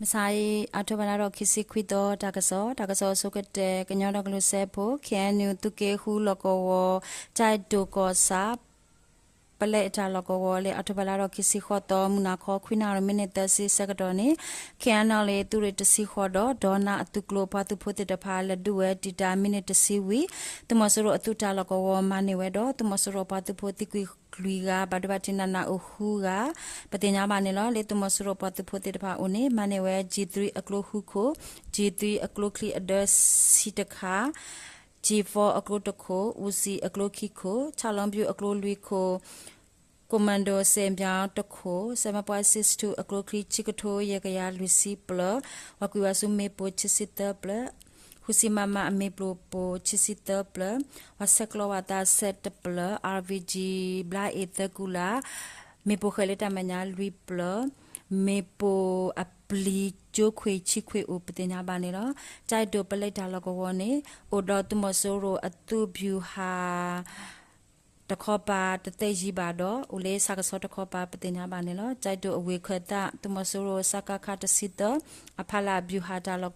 မုၢ်ဆါအံၤ အီးထိဘၢၣ်လါထီၣ်ခံဆံခွံသီ တၢ်ကစီၣ်, တၢ်ကစီၣ်အဆိကတၢၢ် ကညီဒီကလုာ်စၢဖှိၣ် ခ့ၣ်အဲၣ်ယူၣ် သုးက့ဃုလီၢ်ကဝီၤ ကၠဲးဒိၣ်ကီၢ်ဆၣ် ပလဲအတၢ်လီၢ်ကဝီၤ လၢအီးထိဘၢၣ်လါထီၣ်ခံဆံဃိးသီ မုၢ်နၤခီ ခွံနၣ်ရံၣ် မံးနံးသၢဆံဆၢကတီၢ်န့ၣ် ခ့ၣ်အဲၣ်ယူၣ် သုးရ့ၣ်တဆံဃိးဒီး ဒီနါအသုးကျိၤအပှၤသုးဖိသ့ၣ်တဖၣ် လဲၤဒုးဝဲတံာ်တာ် မံးနံးတဆံဝံၤ သုးမီၤစိရိၤအသုးတၢ်လီၢ်ကဝီၤ မၤန့ၢ်ဝဲဒီး သုးမီၤစိရိၤအပှၤသုးဖိသံကွံာ်လွံၢ်ဂၤ ဘၣ်ဒိဘၣ်ထံးနးနးအိၣ်ဃုဂၤ ပသ့ၣ်ညါဘၣ်န့ၣ်လီၤ. လၢသုးမီၤစိရိၤပှၤသုးဖိသ့ၣ်တဖၣ်အအိၣ်န့ၣ် မၤန့ၢ်ဝဲ G three အကျိဃုခိၣ်, G three အကျိချံအဒၢဆံတခါ, G four အကျိတခိၣ်, Uzi အကျိခံခိၣ်, ထၣ်လီဘျူးအကျိလွံၢ်ခိၣ်, Commando စဲးဘၠါတခိၣ်, seven point six two အကျိချံခံကထိယဲၢ်ကယၤလွံၢ်ဆံပျၢၤ, ပှၤကွံာ်ဝဲဆူမ့ၣ်ပိၢ်ခံဆံသၢပျၢၤ, ဃုဆံ မမ အမ့ၢ်ပိၢ်ပိၢ်ခံဆံသၢပျၢၤ, ပှၤဆဲးကျိးဝဲသးဆဲးတပျၢၤ, RPG ဘျါအ့ၣ်သၢကူလၢ်, မ့ၣ်ပိၢ်ဃဲၤလၢတၢ်မဲာ်ညါလွံၢ်ပျၢၤ, မ့ၣ်ပိၢ်အပျံၤကၠိခွ့ၣ်ဆံခွ့ၣ်အိၣ်ပသ့ၣ်ညါဘၣ်န့ၣ်လီၤ. ကၠဲးဒိၣ်ပလဲတၢ်လီၢ်ကဝီၤန့ၣ် အိၣ်ဒီးသုးမီၤစိရိၤအသုးဗျူဟာ တခီပၤတသ့ယံၤဘၣ်ဒီး အိၣ်လၢဆၣ်ကဆီတခီပၤပသ့ၣ်ညါဘၣ်န့ၣ်လီၤ. ကၠဲးဒိၣ်အဝ့ၢ်ခၢၣ်သး သုးမီၤစိရိၤ စကခ တဆံသၢ အဖီလာ်ဗျူဟာတၢ်လီၢ်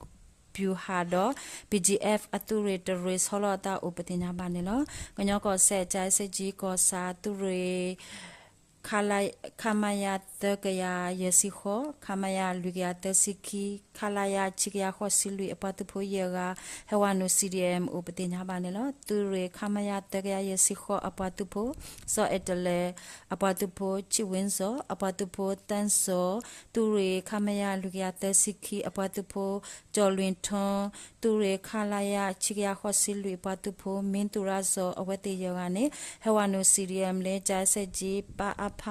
ဗျူဟာဒီး BGF အသုးရ့ၣ်တရ့ၣ်ဆီလီၤအသးအိၣ်ပသ့ၣ်ညါဘၣ်န့ၣ်လီၤ. ကညီကီၢ်စဲၣ် ကၠဲးစ့ကၠံကီၢ်ဆၣ်သုးရ့ၣ် ခမရ သၢကယၤယဲၢ်ဆံဃိး, ခမရ လွံၢ်ကယၤသၢဆံခံ, ခလရ ခံကယၤဃိးဆံလွံၢ် အပှၤသုးဖိယဲၢ်ဂၤ ဟဲဝဲနုာ် CDM အိၣ်ပသ့ၣ်ညါဘၣ်န့ၣ်လီၤ. သုးရ့ၣ် ခမရ သၢကယၤယဲၢ်ဆံဃိး အပှၤသုးဖိ, စီၤအဲၣ်တလဲၣ် အပှၤသုးဖိ ချစ်ဝင်းဇော် အပှၤသုးဖိ သန်းဇော်, သုးရ့ၣ် ခမရ လွံၢ်ကယၤသၢဆံခံ အပှၤသုးဖိ ကျော်လွင်ထွန်း, သုးရ့ၣ် ခလရ ခံကယၤဃိးဆံလွံၢ် အပှၤသုးဖိ မင်းသူရဇော် အဝဲသ့ၣ်ယဲၢ်ဂၤန့ၣ် ဟဲဝဲနုာ် CDM လၢ ကၠဲးစ့ကၠံ ပအဖ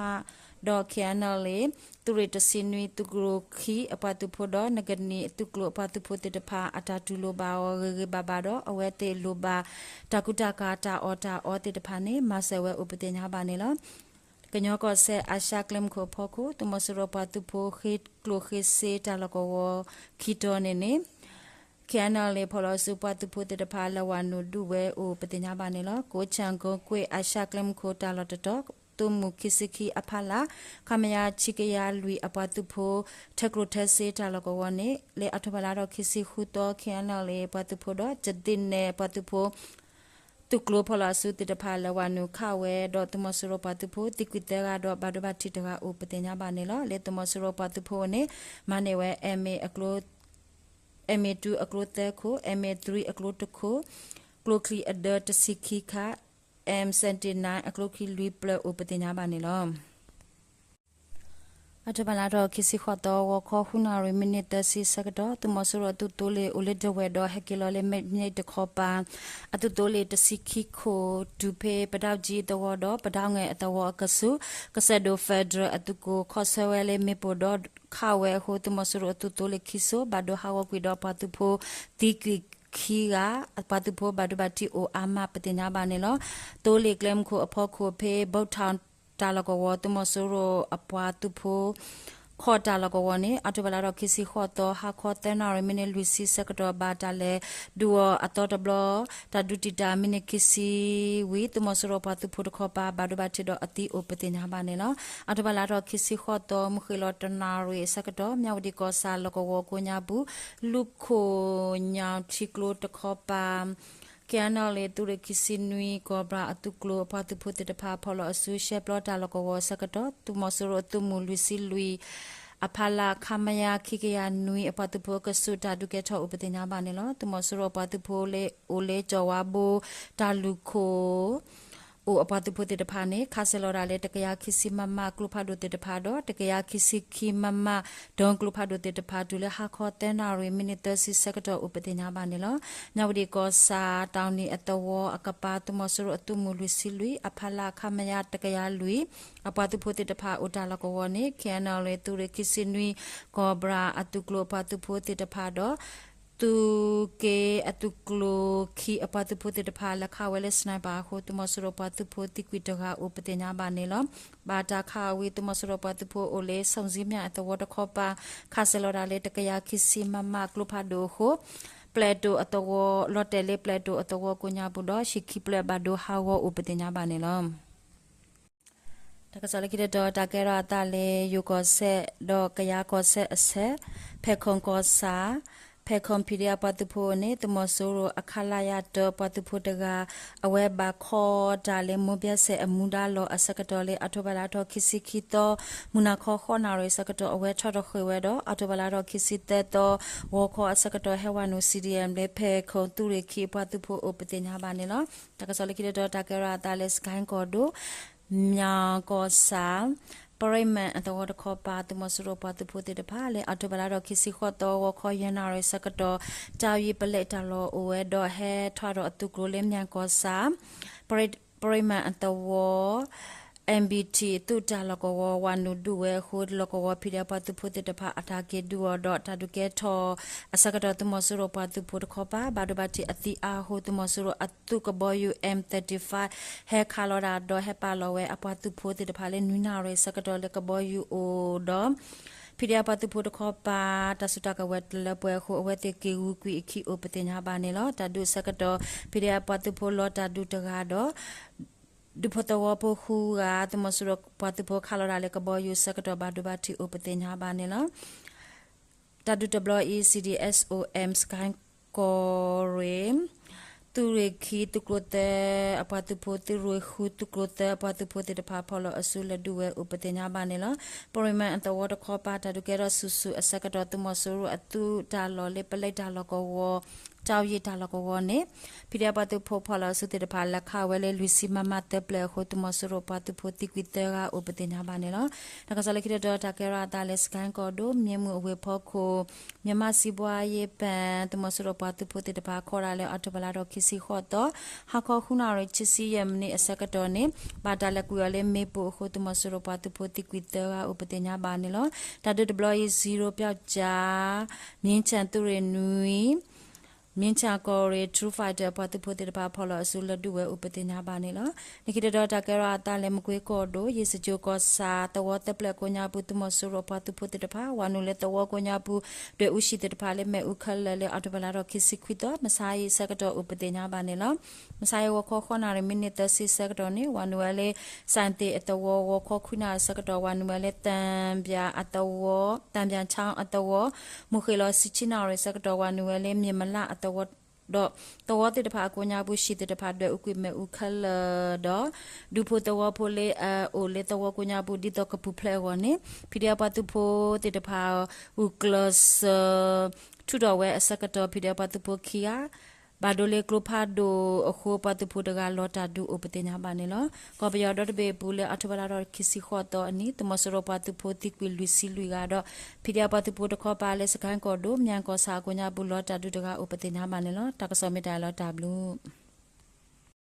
ဒီး KNLA သုးရ့ၣ်တဆံနွံ သုးကျိၤခံ အပှၤသုးဖိဒီး နကနံၣ်အသုးကျိၤအပှၤသုးဖိသ့ၣ်တဖၣ် အတၢ်တူၢ်လိာ်ဘၣ်အီၤဂ့ၤဂ့ၤဘၣ်ဘၣ်ဒီး အဝဲသ့ၣ်လိၣ်ဘၣ် တၢ်ကူတၢ်ကၤတၢ်အီၣ်တၢ်အီသ့ၣ်တဖၣ်န့ၣ် မၤစၢၤဝဲအိၣ်ပသ့ၣ်ညါဘၣ်န့ၣ်လီၤ. ကညီကီၢ်စဲၣ် အၤၡါကျဲမုၢ်ခိၣ်အဖီခိၣ် သုးမီၤစိရိၤပှၤသုးဖိ ဃ့ကျိၣ်ဃ့စ့တၢ်လီၢ်ကဝီၤခံတီၤန့ၣ်န့ၣ် KNLA ဖီၣ်လီၤအစုပှၤသုးဖိသ့ၣ်တဖၣ် လဲၤဝဲနုာ်ဒုးဝဲအိၣ်ပသ့ၣ်ညါဘၣ်န့ၣ်လီၤ. ကိးဆၣ်ကိးကွ့ၢ် အၤၡါကျဲမုၢ်ခိၣ်တၢ်လီၢ်တတီၤ သုးမုၢ်ခံဆံခံအဖီလာ် ခမရ ခံကယၤလွံၢ် အပှၤသုးဖိ ထဲကျိၣ်ထဲစ့တၢ်လီၢ်ကဝီၤန့ၣ် လၢအီးထိဘၢၣ်လါထီၣ်ခံဆံဃုသီ KNLA ပှၤသုးဖိဒီး ကသ့ၣ်နဲၣ်ပှၤသုးဖိ သုးကျိၤဖီၣ်လီၤအစုသ့ၣ်တဖၣ် လဲၤဝဲနုာ်ခးဝဲဒီး သုးမီၤစိရိၤပှၤသုးဖိ သံကွံာ်သၢဂၤဒီး ဘၣ်ဒိဘၣ်ထံးတဂၤအိၣ်ပသ့ၣ်ညါဘၣ်န့ၣ်လီၤ. လၢသုးမီၤစိရိၤပှၤသုးဖိအအိၣ်န့ၣ် မၤန့ၢ်ဝဲ MA အကျိ MA two အကျိသၢခိၣ်, MA three အကျိတခိၣ်, ကျိချံအဒၢတဆံခံခါ, M seventy-nine အကျိခံလွံၢ်ပျၢၤအိၣ်ပသ့ၣ်ညါဘၣ်န့ၣ်လီၤ. အီးထိဘၢၣ်လါထီၣ်ခံဆံဃိးသီ ဂီၤခီ ဃုနၣ်ရံၣ် မံးနံးသၢဆံဆၢကတီၢ် သုးမီၤစိရိၤအသုးသိလ့ၣ်အိၣ်လၢဒဝဲၢ်ဒီး ဟဲက့ၤလီၤလၢမဲာ်ညါတခီပၤ အသုးသိလ့ၣ်တဆံခံခိၣ် တုၤဖဲပဒၢကၠံအသဝီဒီး ပဒၢငဲၢ်အသဝီအကဆူး ကစၢၢ်ဒိၣ် Federal အသုးကျိၤ ခီဆၢဝဲလၢမ့ၣ်ပိၢ်ဒီး ခးဝဲအဃိ သုးမီၤစိရိၤအသုးသိလ့ၣ်ခံစိၤ ဘၣ်ဒိဟးဂီၤကွံာ်ဒီးပှၤသုးဖိသံကွံာ်ခံဂၤ, ပှၤသုးဖိဘၣ်ဒိဘၣ်ထံးအိၣ်အါမးပသ့ၣ်ညါဘၣ်န့ၣ်လီၤ. သိလ့ၣ်ကျဲမုၢ်ခိၣ်အဖီခိၣ်ဖဲ ဘုတ်ထီၣ် တၢ်လီၢ်ကဝီၤ သုးမီၤစိရိၤအပှၤသုးဖိ ခီၣ်တၢ်လီၢ်ကဝီၤန့ၣ် အီးထိဘၢၣ်လါထီၣ်ခံဆံဃိးသီ ဟါခီသၢနၣ်ရံၣ် မံးနံးလွံၢ်ဆံဆၢကတီၢ် ဘၣ်တၢ်လဲၤဒုးအီၤအသီတဘျီ တၢ်ဒုးတံာ်တာ်မံးနံးခံဆံဝံၤ သုးမီၤစိရိၤပှၤသုးဖိတခီပၤ ဘၣ်ဒိဘၣ်ထံးဒီးအသံအိၣ်ပသ့ၣ်ညါဘၣ်န့ၣ်လီၤ. အီးထိဘၢၣ်လါထီၣ်ခံဆံဃိးသီ မုၢ်ဃ့ၢ်လီၤတနၣ်ရံၣ်အဆၢကတီၢ် မၠၣ်ဝတံၣ်ကီၢ်ဆၣ်လီၢ်ကဝီၤကိးညါပူၤ လူၢ်ခိၣ်ညၣ်ထံကျိတခီပၤ KNLA သုးရ့ၣ်ခံဆံနွံ ကီၢ်ဘြၣ်အသုးကျိၤအပှၤသုးဖိသ့ၣ်တဖၣ် ဖီၣ်လီၤအစုရှဲပျီတၢ်လီၢ်ကဝီၤအဆၢကတီၢ် သုးမီၤစိရိၤအသုးမုၢ်လွံၢ်ဆံလွံၢ် အဖီလာ် ခမရ ခံကယၤနွံ အပှၤသုးဖိအကဆူး တၢ်ဒုးကဲထီၣ်အိၣ်ပသ့ၣ်ညါဘၣ်န့ၣ်လီၤ. သုးမီၤစိရိၤအပှၤသုးဖိလၢအိၣ်လၢကၠီၣ်ဝါဘိ တၢ်လူၢ်ခိၣ် အိၣ်အပှၤသုးဖိသ့ၣ်တဖၣ်န့ၣ် ခးစဲးလီၤဒၣ်လၢ တကယၤခံဆံ မမ ကျိဖးဒိၣ်သ့ၣ်တဖၣ်ဒီး တကယၤခံဆံခံ မမ ဒုံးကျိဖးဒိၣ်သ့ၣ်တဖၣ် တုၤလၢဟါခီသၢနၣ်ရံၣ် မံးနံးသၢဆံဆၢကတီၢ်အိၣ်ပသ့ၣ်ညါဘၣ်န့ၣ်လီၤ. မၠၣ်ဝတံၣ်ကီၢ်ဆၣ် တၢ်နံၣ်အသဝီအကပၤ သုးမီၤစိရိၤအသုးမုၢ်လွံၢ်ဆံလွံၢ် အဖီလာ် ခမရ တကယၤလွံၢ် အပှၤသုးဖိသ့ၣ်တဖၣ်အိၣ်တၢ်လီၢ်ကဝီၤန့ၣ် KNLA သုးရ့ၣ်ခံဆံနွံ ကီၢ်ဘြၣ်အသုးကျိၤအပှၤသုးဖိသ့ၣ်တဖၣ်ဒီး သုးက့အသုးကျိၤခံအပှၤသုးဖိသ့ၣ်တဖၣ် လဲၤခးဝဲလၢ sniper အဃိ သုးမီၤစိရိၤပှၤသုးဖိသံကွံာ်တဂၤအိၣ်ပသ့ၣ်ညါဘၣ်န့ၣ်လီၤ. ဘၣ်တၢ်ခးဝံၤ သုးမီၤစိရိၤပှၤသုးဖိအိၣ်လၢ စီၣ်စံမၠၣ်အသဝီတခီပၤ ခးစဲးလီၤဒၣ်လၢ တကယၤခံဆံ မမ ကျိဖးဒိၣ်အဃိ ပျဲၢ်တိၣ်အသဝီ လီၤတဲာ်လၢပျဲၢ်တိၣ်အသဝီကိးညါပူၤဒီး ဟံၣ်ခံဖျၢၣ်ဘၣ်ဒိဟးဂီၤအိၣ်ပသ့ၣ်ညါဘၣ်န့ၣ်လီၤ. တၢ်ကစီၣ်လၢခံတတီၤ တၢ်ကဲထီၣ်အသးလၢ ယိၤကီၢ်စဲၣ်ဒီးကယၤကီၢ်စဲၣ်အဆဲး ဖဲခုံကီၢ်ဆၣ် ဖဲခုံ ဖံးဒ့အပှၤသုးဖိန့ၣ် သုးမီၤစိရိၤအ ခလရ တၢ ပှၤသုးဖိတဂၤ အဝဲဘၣ်ခိးတၢ်လၢ မိၢ်ဘဲဆဲးအမူဒါလီၢ်အဆၢကတီၢ်လၢ အီးထိဘၢၣ်လါထီၣ်ခံဆံခံသီ မုၢ်နၤခီဃိးနၣ်ရံၣ်အဆၢကတီၢ် အဝဲထီၣ်တဃ့ၢ်ဝဲဒီး အီးထိဘၢၣ်လါထီၣ်ခံဆံသၢသီ ဂီၤခီအဆၢကတီၢ် ဟဲဝဲနုာ် စီၣ်ဒံၣ်အၣ် လၢဖဲခုံသုးရ့ၣ်ခံအပှၤသုးဖိအိၣ်ပသ့ၣ်ညါဘၣ်န့ၣ်လီၤ. တၢ်ကစီၣ်လၢခံတတီၤ တၢ်ကဲထီၣ်အသးလၢ စကဲၣ်ကီၢ်ဒိၣ် မၠၣ်ကီၢ်ဆၣ် ပရံးမၣ်အသဝီတခီပၤ သုးမီၤစိရိၤပှၤသုးဖိသ့ၣ်တဖၣ်လၢ အီးထိဘၢၣ်လါထီၣ်ခံဆံဃိးသီ ဂီၤခီယဲၢ်နၣ်ရံၣ်အဆၢကတီၢ် တၢ်ယံာ်ပလဲးတၢ်လီၢ်အိၣ်ဝဲဒီး ဟဲထီၣ်ဒီးအသုးကျိၤလၢ မၠၣ်ကီၢ်ဆၣ် ပရံးမၣ်အသဝီ MBT သုးတၢ်လီၢ်ကဝီၤ ဝဲနုာ်ဒုးဝဲအဃိ လီၢ်ကဝီၤ ဖံးဒ့အပှၤသုးဖိသ့ၣ်တဖၣ် အတၢ်က့ၤဒုးအီၤဒီး တၢ်ဒုးကဲထီၣ်အဆၢကတီၢ် သုးမီၤစိရိၤပှၤသုးဖိတခီပၤ ဘၣ်ဒိဘၣ်ထံးအသံအါအဃိ သုးမီၤစိရိၤအသုးကဘီယူၤ M thirty-five ဟဲခးလီၤတၢ်ဒီး ဟဲပာ်လီၤဝဲအပှၤသုးဖိသ့ၣ်တဖၣ်လၢ နွံနၣ်ရံၣ်အဆၢကတီၢ်လၢကဘီယူၤအိၣ်ဒီး ဖံးဒ့အပှၤသုးဖိတခီပၤ တၢ်စုတၢ်ကဝဲၤတလၢပှဲၤအဃိ အဝဲသ့ၣ်က့ၤဂုာ်ကွံာ်အခံအိၣ်ပသ့ၣ်ညါဘၣ်န့ၣ်လီၤ. တၢ်ဒုးအဆၢကတီၢ် ဖံးဒ့အပှၤသုးဖိလီၤတၢ်ဒုးတဂၤဒီး ဒူဖိသဝီဖိဃုဂၤ သုးမီၤစိရိၤပှၤသုးဖိခးလီၤတၢ်လၢကဘီယူၤအဆၢကတီၢ် ဘၣ်ဒိဘၣ်ထံးအိၣ်ပသ့ၣ်ညါဘၣ်န့ၣ်လီၤ. တၢ်ဒုးတဘျီအံၤ CDSOM စကဲၣ်ကီၢ်ရ့ၣ် သုးရ့ၣ်ခံသုးကျိၤသၢအပှၤသုးဖိ သုးရ့ၣ်ဃုသုးကျိၤသၢအပှၤသုးဖိသ့ၣ်တဖၣ် ဖီၣ်လီၤအစုလၢဒုးဝဲအိၣ်ပသ့ၣ်ညါဘၣ်န့ၣ်လီၤ. ပရံးမၣ်အသဝီတခီပၤ တၢ်ဒုးကဲထီၣ်ဆူၣ်ဆူၣ်အဆၢကတီၢ် သုးမီၤစိရိၤအသုးတၢ်လီၢ်လၢ ပလဲးတၢ်လီၢ်ကဝီၤ တၢ်ယံာ်တၢ်လီၢ်ကဝီၤန့ၣ် ဖံးဒ့အပှၤသုးဖိဖီၣ်လီၤအစုသ့ၣ်တဖၣ် လဲၤခးဝဲလၢလွံၢ်ဆံ မမ သၢပျဲၢ်အဃိ သုးမီၤစိရိၤပှၤသုးဖိသံကွံာ်သၢဂၤအိၣ်ပသ့ၣ်ညါဘၣ်န့ၣ်လီၤ. တၢ်ကစီၣ်လၢခံတတီၤ တၢ်ကဲထီၣ်အသးလၢ စကဲၣ်ကီၢ်ဒိၣ် မ့ၢ်မုၢ်အဝ့ၢ်ဖီခိၣ် မြန်မာ့စီးပွားရေးဘဏ် သုးမီၤစိရိၤပှၤသုးဖိသ့ၣ်တဖၣ် ခိးတၢ်လၢအီးထိဘၢၣ်လါထီၣ်ခံဆံဃိးသီ ဟါခီဃုနၣ်ရံၣ်ခံဆံယဲၢ်မံးနံးအဆၢကတီၢ်န့ၣ် ဘၣ်တၢ်လဲၤကွံာ်အီၤလၢမ့ၣ်ပိၢ်အဃိ သုးမီၤစိရိၤပှၤသုးဖိသံကွံာ်သၢဂၤအိၣ်ပသ့ၣ်ညါဘၣ်န့ၣ်လီၤ. တၢ်ဒုးတဘျီအံၤ ဇီးရိုးပျောက်ကျား မြင်းခြံသုးရ့ၣ်နွံ မြင်းခြံကီၢ်ရ့ၣ် True Fighter ပှၤသုးဖိသ့ၣ်တဖၣ် ဖီၣ်လီၤအစုလၢဒုးဝဲအိၣ်ပသ့ၣ်ညါဘၣ်န့ၣ်လီၤ. လၢခံတတီၤ တၢ်ကဲထီၣ်အသးလၢ မကွ့ကီၢ်ဒိၣ် ယ့ၣ်စကၠိၣ်ကီၢ်ဆၣ် သဝီသၢပျဲၢ်ကိးညါပူၤ သုးမီၤစိရိၤပှၤသုးဖိသ့ၣ်တဖၣ် ဝဲနုာ်လၢသဝီကိးညါပူၤ ဒွဲၣ်အူဟံၣ်သ့ၣ်တဖၣ်လၢ မ့ၣ်အူခဲလၢာ်လၢ အီးထိဘၢၣ်လါထီၣ်ခံဆံခွံသီ မဆါအံၤအဆၢကတီၢ်အိၣ်ပသ့ၣ်ညါဘၣ်န့ၣ်လီၤ. မဆါအံၤဂီၤခီဃိးနၣ်ရံၣ် မံးနံးသၢဆံအဆၢကတီၢ်န့ၣ် ဝဲနုာ်ဝဲလၢ စဲၣ်သ့ၣ်အသဝီ ဂီၤခီခွံနၣ်ရံၣ်အဆၢကတီၢ် ဝဲနုာ်ဝဲလၢ သံပြာအသဝီ သံပြာချောင်းအသဝီ မုၢ်ဃ့ၢ်လီၤဆံဆံနၣ်ရံၣ်အဆၢကတီၢ် ဝဲနုာ်ဝဲလၢ မ့ၢ်မလၣ်အသဝီ ဒီးသဝီသ့ၣ်တဖၣ်အကိးညါပူၤ ဟံၣ်သ့ၣ်တဖၣ်ဒွဲၣ်အူကွံာ်မ့ၣ်အူခဲလၢာ်ဒီး ဒူဖိသဝီဖိလၢအအိၣ်လၢသဝီကိးညါပူၤ ဒ်သိးကပူၤဖျဲးအဂီၢ်န့ၣ် ဖံးဒ့အပှၤသုးဖိသ့ၣ်တဖၣ် ဂုာ်ကျဲးစၢး ထုးထီၣ်ဝဲအဆၢကတီၢ် ဖံးဒ့အပှၤသုးဖိခံဂၤ ဘၣ်ဒိလၢကျိဖးဒိၣ်အဃိ ပှၤသုးဖိတဂၤလီၤတၢ်ဒုးအိၣ်ပသ့ၣ်ညါဘၣ်န့ၣ်လီၤ. ကီၢ်ပယီၤဒီတဘ့ၣ်အပူၤလၢ အီးထိဘၢၣ်လါထီၣ်ခံဆံဃိးသီအနံၤ သုးမီၤစိရိၤပှၤသုးဖိသံကွံာ်လွံၢ်ဆံလွံၢ်ဂၤဒီး ဖံးဒ့အပှၤသုးဖိတခီပၤလၢ စကဲၣ်ကီၢ်ဒိၣ် မၠဲၣ်ကီၢ်ဆၣ်အကိးညါပူၤလီၤတၢ်ဒုးတဂၤအိၣ်ပသ့ၣ်ညါဘၣ်န့ၣ်လီၤ. တၢ်ကစီၣ်မ့ၢ်တၢ်လီၤတၢ်ဘျုး